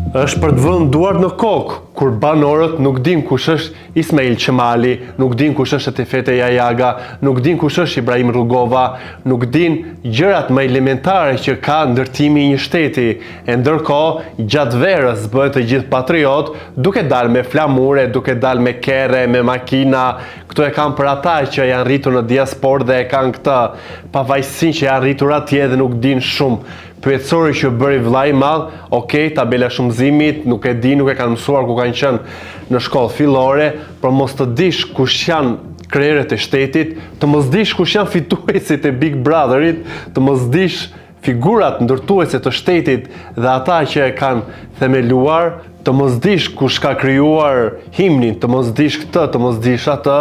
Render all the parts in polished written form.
Është për të vënë duart në kokë, kur banorët nuk dinë kush është Ismail Qemali, nuk dinë kush është Atifete Jahjaga, nuk dinë kush është Ibrahim Rugova, nuk dinë gjërat më elementare që ka ndërtimi i një shteti. E ndërkohë, gjatë verës bëhen të gjithë patriotë, duke dalë me flamure, duke dalë me kerre, me makina, Këto e kam për ata që janë rritur në diasporë dhe e kanë këtë pafajësinë që janë rritur atje dhe nuk dinë shumë. Pyetësori që bëri vëllai i madh, ok, tabela e shumëzimit, nuk e di, nuk e kanë mësuar ku kanë qenë në shkollë fillore, por mos të dish kush janë krerët e shtetit, të mos dish kush janë fituesit e Big Brotherit, të mos dish figurat ndërtuese të shtetit dhe ata që e kanë themeluar, të mos dish kush ka krijuar himnin, të mos dish këtë, të mos dish atë,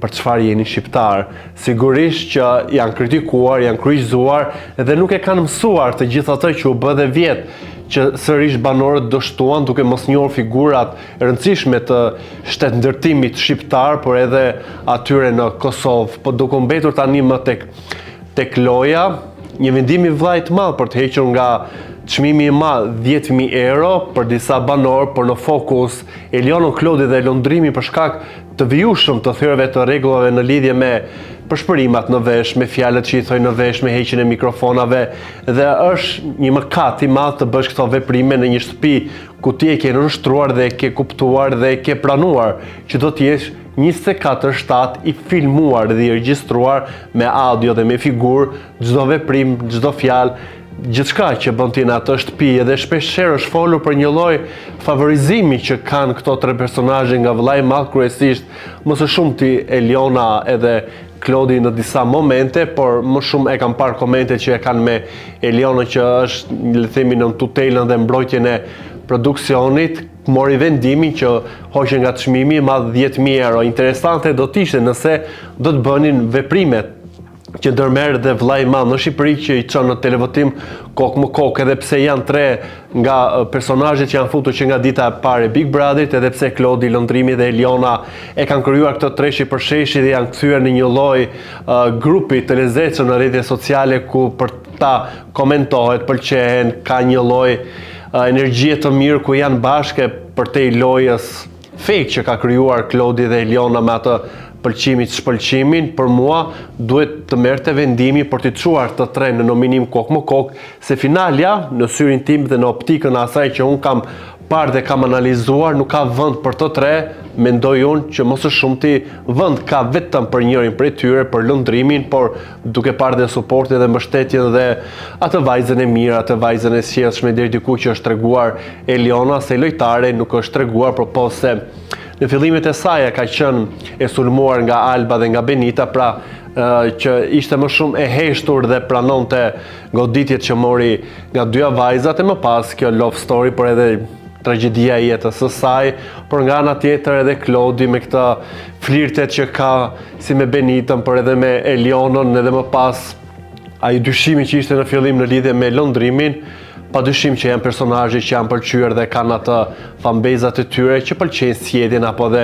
për çfarë jeni shqiptar. Sigurisht që janë kritikuar, janë kryqëzuar dhe nuk e kanë mësuar të gjithë atë që u bë dhe vjet, që sërish banorët dështuan duke mos njohur figurat e rëndësishme të shtetndërtimit shqiptar, por edhe atyre në Kosovë. Po duke u mbetur tani më tek Tek loja, një vendim i vëllait të madh për të hequr nga çmimi i madh 10.000 euro për disa banorë, por në fokus Elionën Klodi dhe Londrimin për shkak të vijueshëm të thyerjeve të rregullave në lidhje me pëshpërimat në vesh, me fjalët që i thojnë në vesh, me heqjen e mikrofonave dhe është një mëkat i madh të bësh këto veprime në një shtëpi ku ti e ke nënshtruar dhe e ke kuptuar dhe e ke pranuar që do të jesh 24/7 i filmuar dhe i regjistruar me audio dhe me figurë, çdo veprim, çdo fjalë, gjithçka që bën ti në atë shtëpi edhe shpesh herë është folur për një lloj favorizimi që kanë këto tre personazhe nga vëllai i madh kryesisht, më së shumti Eliona edhe Klodi në disa momente, por më shumë e kam parë komente që e kanë me Elionën që është, le të themi, nën tutelën dhe mbrojtjen e produksionit, mori vendimin që hoqën nga çmimi i madh 10.000 euro. Interesante do të ishte nëse do të bënin veprimet që ndërmerr dhe vëllai i madh në Shqipëri që i çon në televotim kokë më kokë, edhe pse janë tre nga personazhet që janë futur që nga dita e parë e Big Brotherit, edhe pse Klodi, Londrimi dhe Eliona e kanë krijuar këtë treshi për sheshi dhe janë kthyer në një lloj uh, grupi të lezetshëm në rrjetet sociale ku për ta komentohet, pëlqehen, ka një lloj energjie të mirë ku janë bashkë përtej lojës fake që ka krijuar Klodi dhe Eliona me atë pëlqimit shpëlqimin, për mua duhet të merrte vendimi për t'i çuar të tre në nominim kokë më kokë, se finalja në syrin tim dhe në optikën e asaj që unë kam parë dhe kam analizuar nuk ka vend për të tre, mendoj unë që më së shumti vend ka vetëm për njërin prej tyre, për Londrimin, por duke parë dhe suportin dhe mbështetjen dhe atë vajzën e mirë, atë vajzën e sjellshme deri diku që është treguar Eliona se lojtare nuk është treguar përpos se në fillimet e saja ka qenë e sulmuar nga Alba dhe nga Benita, pra që ishte më shumë e heshtur dhe pranonte goditjet që mori nga dyja vajzat e më pas kjo love story, por edhe tragjedia e jetës së saj, por nga ana tjetër edhe Klodi me këtë flirtet që ka si me Benitën, por edhe me Elionën, edhe më pas ai dyshimi që ishte në fillim në lidhje me Londrimin, pa dyshim që janë personazhe që janë pëlqyer dhe kanë atë fanbejzat e tyre që pëlqejnë sjelljen apo dhe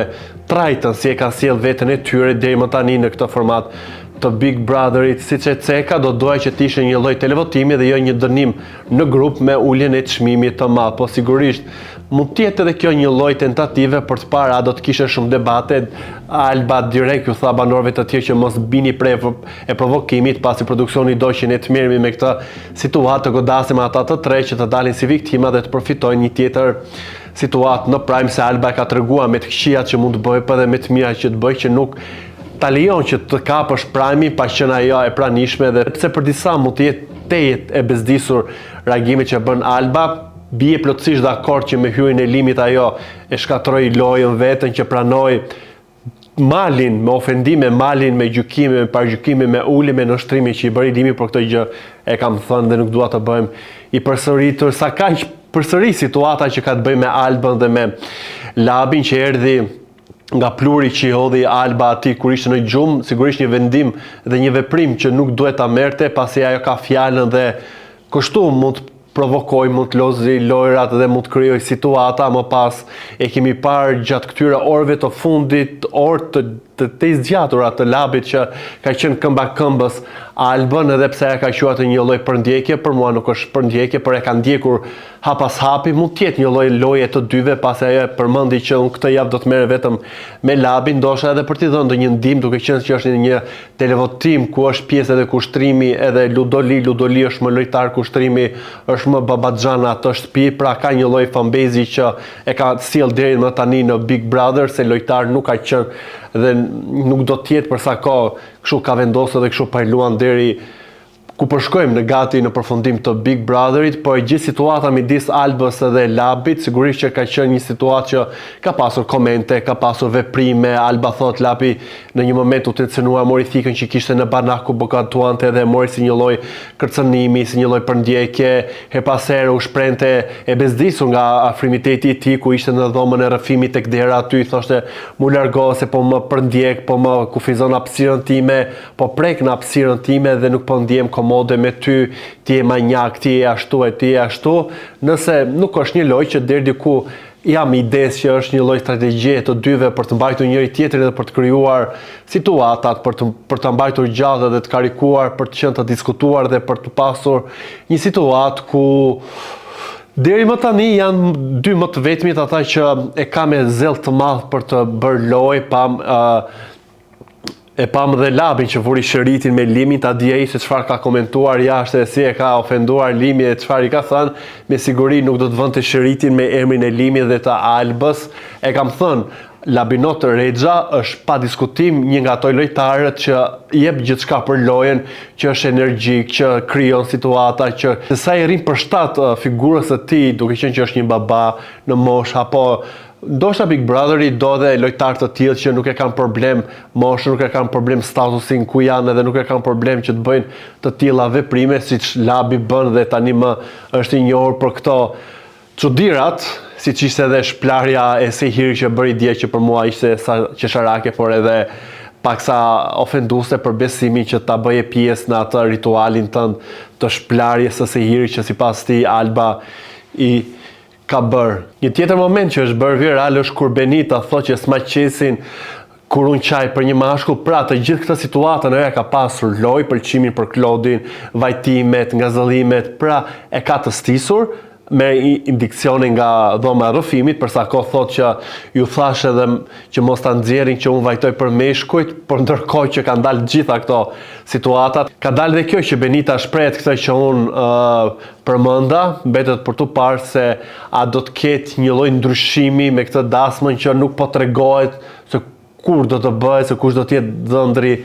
trajtën si e kanë sjellë veten e tyre deri më tani në këtë format të Big Brotherit, siç e ceka, do doja që të ishte një lloj televotimi dhe jo një dënim në grup me uljen e çmimit të madh, po sigurisht mund të jetë edhe kjo një lloj tentative për të parë a do të kishte shumë debate, Alba direkt ju tha banorëve të tjerë që mos bini pre e provokimit, pasi produksioni do që ne të merremi me këtë situatë, të godasim ata të tre që të dalin si viktima dhe të përfitojnë një tjetër situatë në prime se Alba e ka treguar me të këqijat që mund të bëjë, po edhe me të mirat që të bëjë që nuk ta lejon që të kapësh prime pa qenë ajo e pranishme dhe pse për disa mund të jetë tejet e bezdisur reagimi që bën Alba, bie plotësisht dakord që me hyrjen e Limit ajo e shkatërroi lojën veten që pranoi malin me ofendime, malin me gjykime, me paragjykime, me ulje, me nënshtrime që i bëri Limi, por këtë gjë e kam thënë dhe nuk dua të bëhem i përsëritur. Sakaq përsëri situata që ka të bëjë me Albën dhe me Labin që erdhi nga pluhuri që i hodhi Alba atij kur ishte në gjumë, sigurisht një vendim dhe një veprim që nuk duhet ta merrte, pasi ajo ka fjalën dhe kështu mund të provokojë, mund të lozi lojrat dhe mund të krijojë situata, më pas e kemi parë gjatë këtyre orëve të fundit, orë të të tejzgjatura të Labit që ka qenë këmba këmbës Albën edhe pse ajo e ka quajtur një lloj përndjekje, për mua nuk është përndjekje, por e ka ndjekur hap pas hapi, mund të jetë një lloj loje të dyve, pasi ajo e përmendi që unë këtë javë do të merrem vetëm me Labin, ndoshta edhe për t'i dhënë ndonjë ndihmë, duke qenë që është një televotim ku është pjesë edhe Kushtrimi, edhe Ludoli, Ludoli është më lojtar, Kushtrimi është më babaxhan në atë shtëpi, pra ka një lloj fanbase që e ka sjellë deri më tani në Big Brother se lojtar nuk ka qenë dhe nuk do të jetë për sa kohë kështu ka vendosur dhe kështu po e luan deri ku po shkojmë në gati në përfundim të Big Brotherit, po e gjithë situata midis Albës dhe Labit, sigurisht që ka qenë një situatë që ka pasur komente, ka pasur veprime, Alba thotë Labi në një moment u tensionua, mori thikën që kishte në banak ku po gatuante dhe e mori si një lloj kërcënimi, si një lloj përndjekje, herë pas here u shprehte e bezdisur nga afrimiteti i tij ku ishte në dhomën e rrëfimit tek dera aty i thoshte mu largo se po më përndjek, po më kufizon hapësirën time, po prek në hapësirën time dhe nuk po ndihem komode me ty, ti je manjak, ti je ashtu e ti je ashtu, nëse nuk është një lojë që deri diku jam i idesë që është një lloj strategjie të dyve për të mbajtur njëri tjetrin dhe për të krijuar situatat, për të për ta mbajtur gjallë dhe të karikuar, për të qenë të diskutuar dhe për të pasur një situatë ku deri më tani janë dy më të vetmit ata që e ka me zell të madh për të bërë lojë, pam uh, E pamë dhe Labin që vuri shiritin me Limin ta di ai se çfarë ka komentuar jashtë e si e ka ofenduar Limi e çfarë i ka thënë, me siguri nuk do të vënte shiritin me emrin e Limit dhe të Albës. E kam thënë, Labinot Rexha është pa diskutim një nga ato lojtarët që jep gjithçka për lojën, që është energjik, që krijon situata, që sa i rrin përshtat figurës së tij, duke qenë që është një baba në moshë apo Ndoshta Big Brotheri do dhe lojtarë të tillë që nuk e kanë problem moshën, nuk e kanë problem statusin ku janë edhe nuk e kanë problem që të bëjnë të tilla veprime siç Labi bën dhe tani më është i njohur për këto çudirat, siç ishte edhe shplarja e sehirit që bëri dje që për mua ishte sa qesharake, por edhe paksa ofenduese për besimin që ta bëje pjesë në atë ritualin tënd të shplarjes së sehirit që sipas tij Alba i ka bërë. Një tjetër moment që është bërë viral është kur Benita thotë që s'ma qesin kur unë qaj për një mashkull, pra të gjithë këtë situatën ajo e ka pasur lojë, pëlqimin për Klodin, vajtimet, ngazëllimet, pra e ka të stisur me indiksionin nga dhoma e rrëfimit, për sa kohë thotë që ju thashë edhe që mos ta nxjerrin që unë vajtoj për meshkujt, por ndërkohë që kanë dalë gjitha këto situatat, ka dalë dhe kjo që Benita shprehet këtë që unë uh, përmenda, mbetet për t'u parë se a do të ketë një lloj ndryshimi me këtë dasmën që nuk po tregohet se kur do të bëhet, se kush do të jetë dhëndri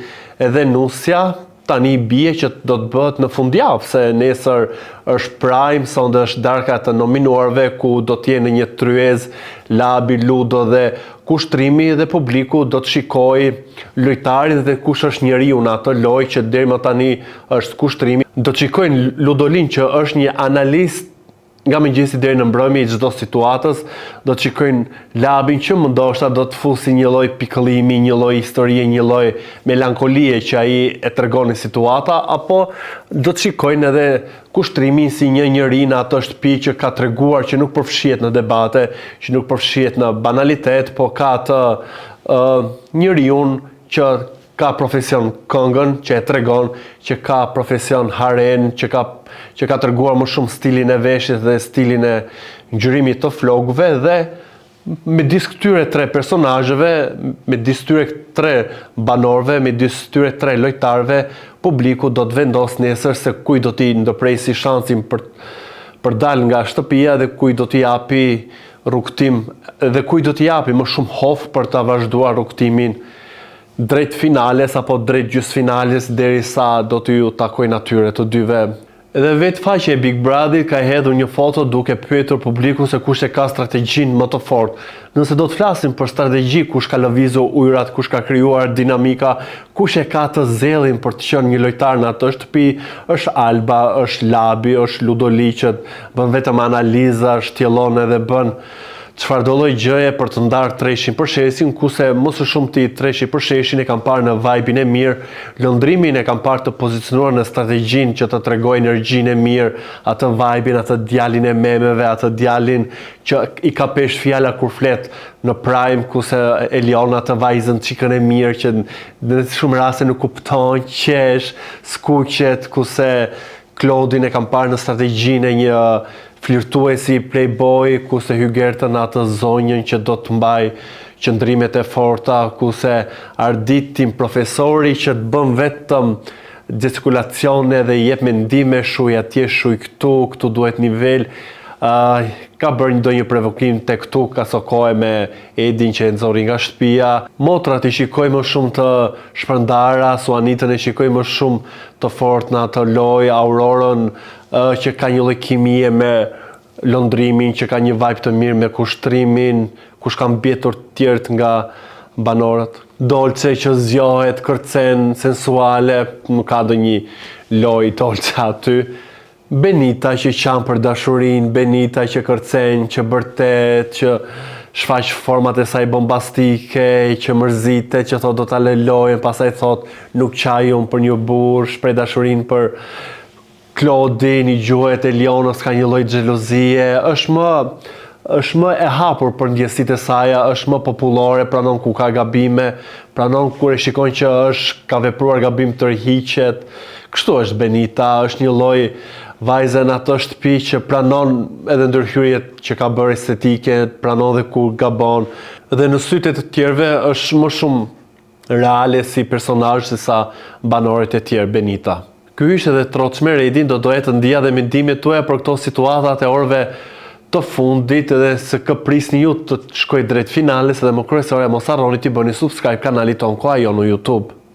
edhe nusja, tani i bie që do të bëhet në fundjavë, se nesër është prime, sonte është darka e të nominuarve ku do të jenë në një tryezë Labi, Ludo dhe Kushtrimi dhe publiku do të shikojë lojtarin dhe kush është njeriu në atë lojë që deri më tani është Kushtrimi. Do të shikojnë Ludolin që është një analist nga mëngjesi deri në mbrëmje i çdo situatës, do të shikojnë Labin që më ndoshta do të fusi një lloj pikëllimi, një lloj historie, një lloj melankolie që ai e tregon në situata, apo do të shikojnë edhe Kushtrimin si një njeri në atë shtëpi që ka treguar që nuk përfshihet në debate, që nuk përfshihet në banalitet, po ka atë uh, njeriun që ka profesion këngën, që e tregon, që ka profesion haren, që ka që ka treguar më shumë stilin e veshjes dhe stilin e ngjyrimit të flokëve dhe Midis këtyre tre personazheve, midis këtyre tre banorëve, midis këtyre tre lojtarëve, publiku do të vendosë nesër se kujt do t'i ndërpresi shansin për për dalë nga shtëpia dhe kujt do t'i japi rrugëtim dhe kujt do t'i japi më shumë hof për ta vazhduar rrugëtimin drejt finales apo drejt gjysmëfinales derisa do t'ju takojnë atyre të dyve. Edhe vetë faqja e Big Brotherit ka hedhur një foto duke pyetur publikun se kush e ka strategjinë më të fortë. Nëse do të flasim për strategji, kush ka lëvizur ujërat, kush ka krijuar dinamika, kush e ka të zellin për të qenë një lojtar në atë shtëpi, është Alba, është Labi, është Ludoli që bën vetëm analiza, shtjellon edhe bën. çfarëdo lloj gjëje për të ndarë treshin përshesin, kurse më së shumti treshi përsheshin e kam parë në vibe-in e mirë, Londrimin e kam parë të pozicionuar në strategjinë që të tregojë energjinë e mirë, atë vibe-in, atë djalin e memeve, atë djalin që i ka peshë fjala kur flet në prime, kurse Eliona atë vajzën çikën e mirë që në shumë raste nuk kupton, qesh, skuqet, kurse Klodin e kam parë në strategjinë e një flirtuesi playboy, kurse Hygertën atë zonjën që do të mbajë qëndrimet e forta, kurse Arditin profesori që të bën vetëm gestikulacione dhe i jep mendime, shuj atje, shuj këtu, këtu duhet nivel, ka bërë ndonjë provokim tek tuk asokohe me Edin që e nxori nga shtëpia. Motrat i shikoj më shumë të shpërndara, Suanitën e shikoj më shumë të fortë në atë lojë, Aurorën që ka një lloj kimie me Londrimin, që ka një vibe të mirë me Kushtrimin, kush ka mbetur tjerët nga banorët. Dolce që zgjohet, kërcen, sensuale, nuk ka ndonjë lojë Dolce aty. Benita që qan për dashurinë, Benita që kërcen, që bërtet, që shfaq format e saj bombastike, që mërzitet, që thotë do ta lë lojën, pastaj thotë nuk qaj unë për një burrë, shpreh dashurinë për Klodin, i gjuhet Elionës, ka një lloj xhelozie, është më është më e hapur për ndjesitë e saja, është më popullore, pranon ku ka gabime, pranon kur e shikon që është ka vepruar gabim tërhiqet. Kështu është Benita, është një lloj vajze në atë shtëpi që pranon edhe ndërhyrjet që ka bërë estetike, pranon dhe kur gabon. Dhe në sytë e të tjerëve është më shumë reale si personazh se sa banorët e tjerë Benita. Ky ishte edhe Troç me Redin, do doja të ndija dhe mendimet tuaja për këto situatat e orëve të fundit dhe se kë prisni ju të shkojë drejt finales dhe më kryesorja mos harroni t'i bëni subscribe kanalit tonë Koha Jonë në YouTube.